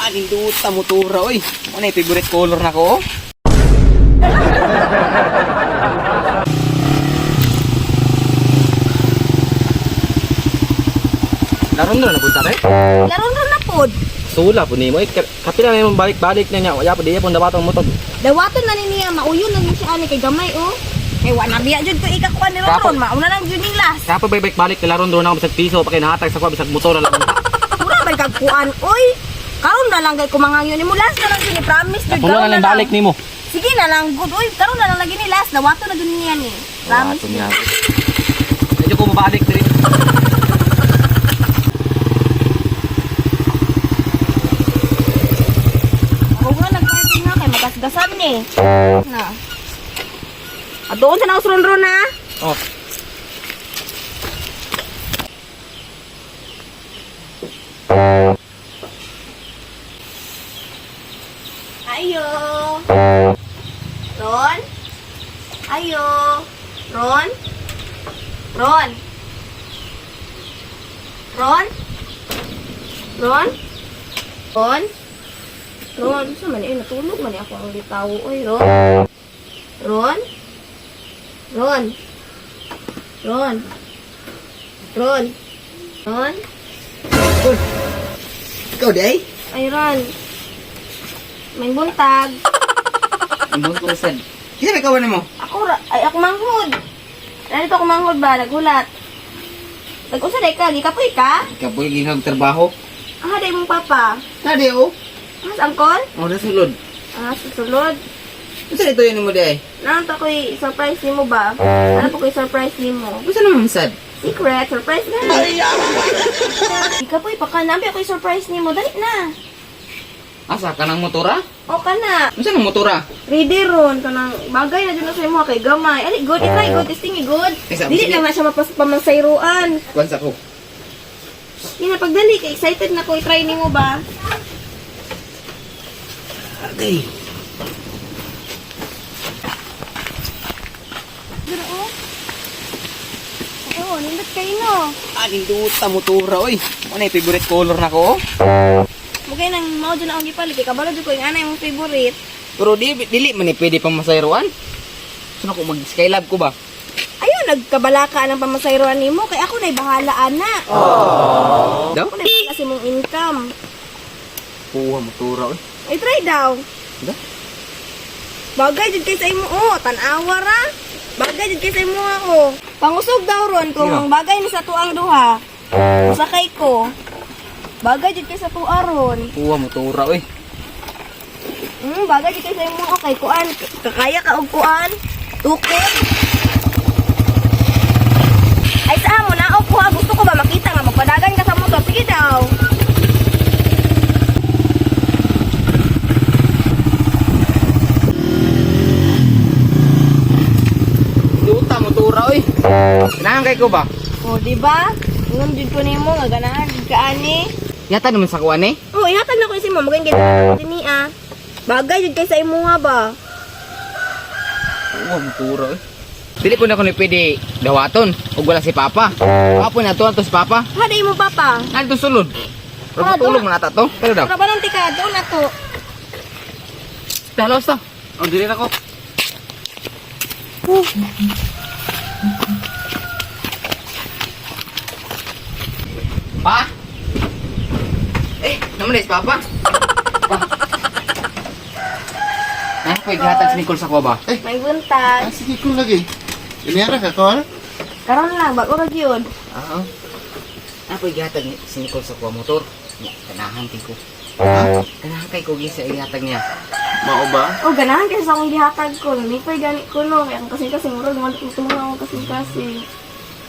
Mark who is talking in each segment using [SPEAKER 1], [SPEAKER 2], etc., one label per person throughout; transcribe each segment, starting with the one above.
[SPEAKER 1] Aninduta motora oy. Ano yung favorite color na ko? Laron na napunta kay?
[SPEAKER 2] Laron ron na pod.
[SPEAKER 1] Sula po nimo. Eh, kapila na yung balik-balik na niya. Wala po di po dapat ang motor.
[SPEAKER 2] Dawaton na ni niya mauyon na ni siya ani kay gamay oh. Kay wa na biya jud ko ikakuan ni
[SPEAKER 1] Kapo.
[SPEAKER 2] Ron, mauna lang jud ning last.
[SPEAKER 1] Kapo bay balik-balik na laron doon ako bisag piso pa kinahatag sa kwa bisag motor na lang.
[SPEAKER 2] Mura bay kag kuan oy. Karon na lang kay kumangangyo nimo last na lang jud ni promise jud
[SPEAKER 1] Puno na lang balik nimo.
[SPEAKER 2] Sige na lang good oy, karon na lang lagi ni last dawaton na jud niya ni. Promise.
[SPEAKER 1] Dawaton niya. Medyo ko mabalik diri.
[SPEAKER 2] Ako nga nagparty nga kay magasgasan ni. Na. At doon sa nausron ron na.
[SPEAKER 1] Oh.
[SPEAKER 2] Ayo. Ron? Ayo. Ron? Ron? Ron? Ron? Ron? Ron, sa man eh, natulog man eh ako ang litaw. Oy, Ron? Ron? Ron? Ron? Ron? Ron?
[SPEAKER 1] Ikaw di ay?
[SPEAKER 2] Ay, Ron. May buntag.
[SPEAKER 1] Ang ko sad. Kisa may kawan nimo?
[SPEAKER 2] Ako ra, ay ako manghod. Narito ako manghod ba, naghulat. Nag-usa day ka, gikapoy ka?
[SPEAKER 1] Ikaw po gihag trabaho.
[SPEAKER 2] Ah, day mong papa.
[SPEAKER 1] Na di oh.
[SPEAKER 2] Ah, sa angkol?
[SPEAKER 1] Oh, sulod.
[SPEAKER 2] Ah, susulod.
[SPEAKER 1] Unsa dito yun mo di ay?
[SPEAKER 2] Naanto ko'y surprise nimo ba? Ano po ko'y surprise nimo?
[SPEAKER 1] Unsa naman sad?
[SPEAKER 2] Secret, surprise na. Gikapoy pa ka, nabi ako'y surprise nimo. Dali na.
[SPEAKER 1] Asa ka ng motora?
[SPEAKER 2] O ka na.
[SPEAKER 1] Unsa nang motora?
[SPEAKER 2] Ready ron, kanang bagay na dyan na sa imo kay gamay. Ali, good, itry, good, testing, good.
[SPEAKER 1] Eh, sabi,
[SPEAKER 2] Dili
[SPEAKER 1] sige.
[SPEAKER 2] lang na siya mapamansayroan.
[SPEAKER 1] Kuan sa ko.
[SPEAKER 2] Hindi na pagdali, kay excited na ko i-try nimo ba?
[SPEAKER 1] Okay.
[SPEAKER 2] Dira oh. Oo, nindot kayo no.
[SPEAKER 1] Aninduta motora oy. Ano yung favorite color na ko?
[SPEAKER 2] Mugay nang mao dyan akong gipalit kay kabalo jud ko yung anay mong favorite.
[SPEAKER 1] Pero di dili man ni pwede pang masayroan. Sino ko mag Skylab ko ba?
[SPEAKER 2] Ayaw nagkabalaka ang pamasayroan nimo kay ako na'y bahala ana.
[SPEAKER 1] Daw?
[SPEAKER 2] Ako na'y bahala sa imong income.
[SPEAKER 1] Kuha motora oy.
[SPEAKER 2] Ay try daw.
[SPEAKER 1] Da?
[SPEAKER 2] Bagay jud kay sa imo oh, tan-awa ra. Bagay jud kay sa imo oh. Pangusog daw ron kung
[SPEAKER 1] Yeah.
[SPEAKER 2] bagay ni sa tuang duha. Sakay ko. Bagay jud kay sa tuwa ron.
[SPEAKER 1] Kuha motora oy.
[SPEAKER 2] Bagay jud kay sa imo okay kuan kakaya ka og kuan. Tukod. Ay sa amo na og kuha gusto ko ba makita nga magpadagan ka sa motor. Sige daw.
[SPEAKER 1] Duta motora oy. Kailangan kay ko ba?
[SPEAKER 2] O di ba? Ingon jud ko nimo nga ganahan jud ka ani.
[SPEAKER 1] Yata naman sa kuan eh.
[SPEAKER 2] Oh, ihatag na ko si mo maging gid ah. Bagay jud kay sa imo nga ba?
[SPEAKER 1] Kuha motora oy. Dili po na ko ni pwede dawaton ug wala si Papa. Papa na to si Papa.
[SPEAKER 2] Ha di mo papa.
[SPEAKER 1] Nandito sulod. Pero
[SPEAKER 2] Ah,
[SPEAKER 1] tulog
[SPEAKER 2] doon.
[SPEAKER 1] man ata to. Pero daw.
[SPEAKER 2] Pero ba nang tika doon na to?
[SPEAKER 1] Dalos ta. Oh, dili na ko. Pa? Eh, naman na si Papa. Pa. Ano ko igihatag si Nicole sa kuha ba?
[SPEAKER 3] Eh.
[SPEAKER 2] May buntag.
[SPEAKER 3] Ah, sige, cool lagi. Inera ka, Col?
[SPEAKER 2] Karon lang bago ra gyud.
[SPEAKER 3] Ah,
[SPEAKER 1] Ano ko igihatag si Nicole sa kuha motor? Nya, Kanahan kay ko.
[SPEAKER 3] Ha?
[SPEAKER 1] Kanahan kay ko sa igihatag niya.
[SPEAKER 3] Mao ba?
[SPEAKER 2] Oh, ganahan kay sa akong gihatag ko. Nipay gani ko no. Kaya ang kasing-kasing murag man ko akong kasing-kasing.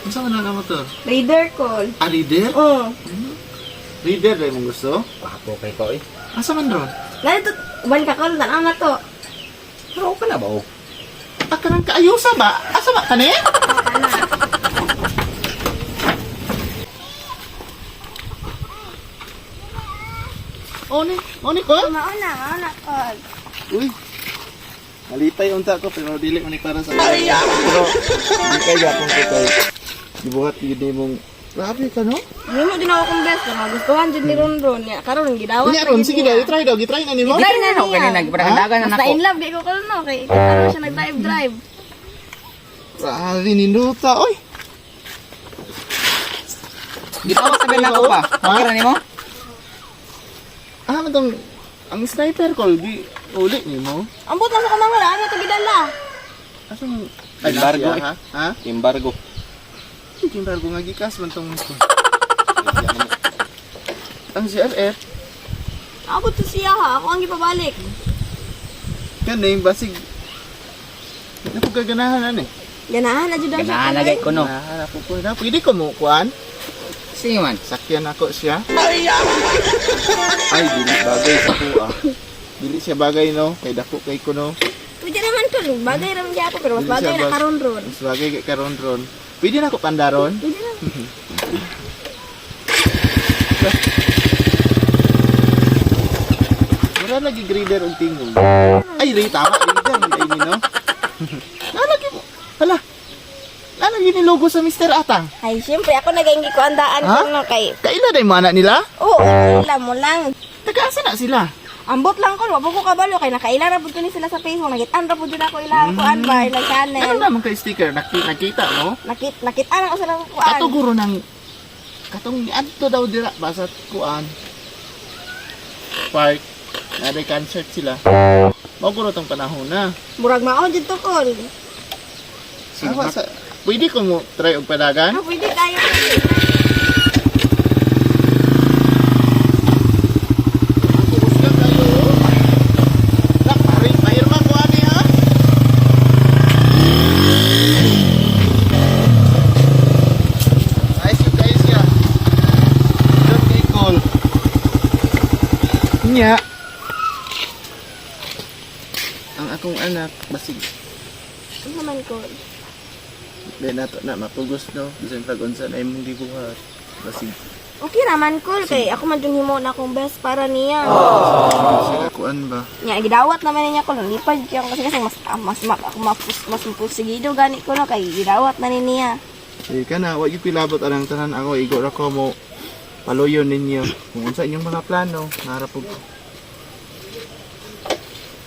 [SPEAKER 3] Unsa man ang motor?
[SPEAKER 2] Raider call.
[SPEAKER 3] Ah, reader?
[SPEAKER 2] Oh.
[SPEAKER 3] Reader dahil mong gusto?
[SPEAKER 1] Wapo kay ko eh.
[SPEAKER 3] Asa man ron?
[SPEAKER 2] Ganito, uban ka call, tanaw na to.
[SPEAKER 1] Pero okay na ba oh?
[SPEAKER 3] Ah, kanang kaayusa ba? Asa ba kani?
[SPEAKER 2] Ana.
[SPEAKER 3] Oni, oni Col?
[SPEAKER 2] Mauna, mauna call.
[SPEAKER 3] Uy. Malipay unta ko pero dili man ni para sa. Pero di kay gapon ko kay gibuhat gyud nimong Grabe ka no?
[SPEAKER 2] Himo din ako kong best, magustuhan jud ni Ronron niya. Karon gidawat.
[SPEAKER 3] Unya ron, sige daw, i-try daw, gi-try na nimo.
[SPEAKER 2] Try na
[SPEAKER 1] Ako
[SPEAKER 2] niya.
[SPEAKER 1] kanina gipadangan na
[SPEAKER 2] Basta
[SPEAKER 1] nako.
[SPEAKER 2] in love di ko kuno kay karon siya nag-drive drive.
[SPEAKER 3] Grabe ninduta, oy.
[SPEAKER 1] Gitawag sa nako pa. Okay ra nimo?
[SPEAKER 3] Ah, matong ang sniper call gi uli nimo.
[SPEAKER 2] Ambot lang sa kamangala, ano to gidala?
[SPEAKER 3] Asang ay,
[SPEAKER 4] Embargo,
[SPEAKER 3] siya,
[SPEAKER 4] eh.
[SPEAKER 3] ha? Ha?
[SPEAKER 4] Embargo.
[SPEAKER 3] Embargo nga gikas man tong Ang CRF
[SPEAKER 2] Abot to siya ha, ako ang gipabalik.
[SPEAKER 3] kani basig Napagkaganahan ani.
[SPEAKER 2] Ganahan na jud ang siya.
[SPEAKER 1] Ganahan na gay ko no.
[SPEAKER 3] Ganahan ako ko na. Pwede ko mo kuan.
[SPEAKER 1] Sige man.
[SPEAKER 3] Sakyan ako siya. Ay, dili bagay sa kuha. Dili siya bagay no, kay dako kay ko no.
[SPEAKER 2] Pwede naman ko, bagay ra man gyapon pero mas
[SPEAKER 3] Dili
[SPEAKER 2] bagay
[SPEAKER 3] siya
[SPEAKER 2] na
[SPEAKER 3] bag-
[SPEAKER 2] karon ron.
[SPEAKER 3] Mas bagay kay karon ron. Pwede na ako pandaron.
[SPEAKER 2] Pwede na.
[SPEAKER 3] Mura lagi grader ang tingog. Ay, ri tama reader man ay ni no. Nalagi mo. Hala. Nalagi ni logo sa Mr. Atang.
[SPEAKER 2] Ay, syempre ako nagaingi ko andaan
[SPEAKER 3] Ha?
[SPEAKER 2] ko no kay.
[SPEAKER 3] Kaila day mo anak nila?
[SPEAKER 2] Oo, kaila mo lang.
[SPEAKER 3] Taga-asa na sila?
[SPEAKER 2] Ambot lang ko, wa po ko kabalo kay nakaila ra pud ko ni sila sa Facebook, nakitaan ra pud jud ako ilang kuan ba ilang channel.
[SPEAKER 3] Ano naman kay sticker? Nakita mo?
[SPEAKER 2] Nakitaan ako sila kuan.
[SPEAKER 3] Kato guro ng katong niadto daw dira ba sa kuan park na may concert sila. Mao guro tong panahon na.
[SPEAKER 2] Murag maon jud to kol.
[SPEAKER 1] Sige.
[SPEAKER 3] Awa sa, pwede ko mo try og padagan?
[SPEAKER 2] Ah, pwede kayo.
[SPEAKER 3] Husga kayo. Nak, pare, pahirma ko ani ha. Nice you guys ya. Don't kay call. Nya. Ang akong anak basig
[SPEAKER 2] Ano man ko?
[SPEAKER 3] di nato na mapugos no bisan pag unsa na imong gibuhat basig
[SPEAKER 2] Okay raman kol kay ako man jud himo na akong best para niya.
[SPEAKER 3] sila kuan ba.
[SPEAKER 2] Nya gidawat naman niya ko lipad kaya kasi kasi mas ah, mas mak ako mapus mas mapusigido gani ko no kay gidawat na ni niya.
[SPEAKER 3] Sige ka na, wa gyud pilabot anang tanan ako igo ra ko mo paluyon ninyo kung unsa inyong mga plano, maharap ko.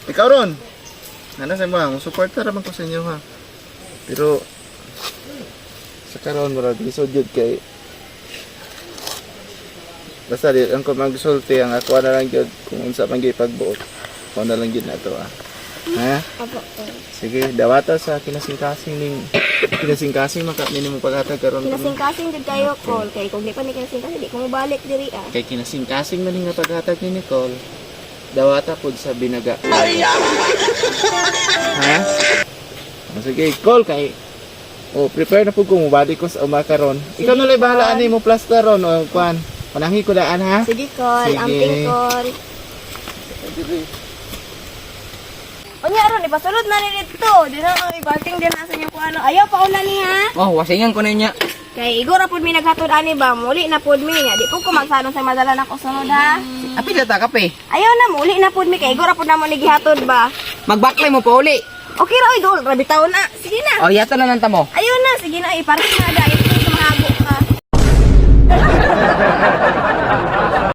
[SPEAKER 3] Ikaw ron. Nana sa mga suporta ra man ko sa inyo ha. Pero sa karon murag lisod gyud kay basta di ang ko magsulti ang ako na lang gyud kung unsa man gyud pagbuot. Ako na lang gyud na to ah. Ha?
[SPEAKER 2] Apo.
[SPEAKER 3] Sige, dawata sa kinasingkasing ning kinasingkasing maka nimo paghatag karon.
[SPEAKER 2] Kinasingkasing jud kayo kol kay kung di pa ni kinasingkasing di ko mobalik diri ah.
[SPEAKER 3] Kay kinasingkasing man ning paghatag ni Nicole. Dawata pud sa binaga. Ha? O, sige, call kay Oh, prepare na pud ko mobalik ko sa uma karon. Ikaw na lay bahala ani mo plaster ron o kuan. Pananghi ko daan ha.
[SPEAKER 2] Sige kol,
[SPEAKER 3] Sige.
[SPEAKER 2] amping kol. Unya ron ipasulod na ni dito. Di na ako iparking din na sa inyo kuano. Ayaw pa ulan ni ha.
[SPEAKER 1] Oh, wasingan ko na niya.
[SPEAKER 2] Kay igora pud mi naghatod ani ba, muli na pud mi nya. Di ko kumagsanon sa madala nako sunod ha.
[SPEAKER 1] Apil ta kape.
[SPEAKER 2] Ayaw na muli na pud mi kay igora pud namo ni gihatod ba.
[SPEAKER 1] Magbaklay mo pa uli.
[SPEAKER 2] Okay ra oy gol, rabi taon na. Sige na.
[SPEAKER 1] Oh, yato na lang ta mo.
[SPEAKER 2] Ayaw na, sige na iparking na dahil ito mahago ka.